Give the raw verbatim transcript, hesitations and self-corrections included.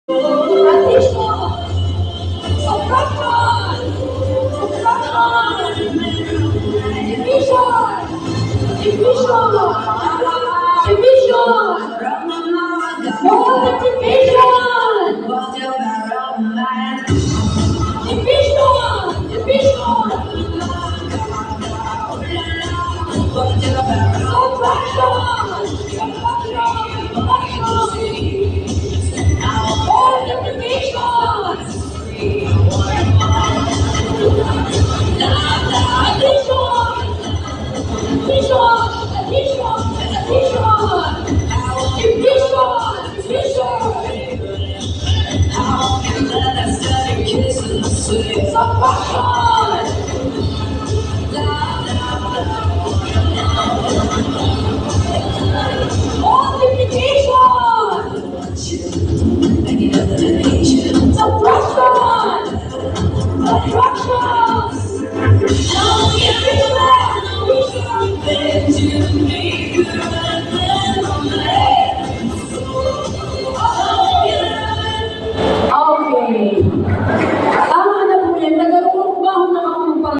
Addition! Subtraction! Subtraction! Division! Division! Division! Multiplication! Division! Division! Subtraction! Subtraction! Subtraction! Multiplication! Addition! Addition! Addition! Division! Division! Subtraction! Multiplication! Subtraction! Subtraction!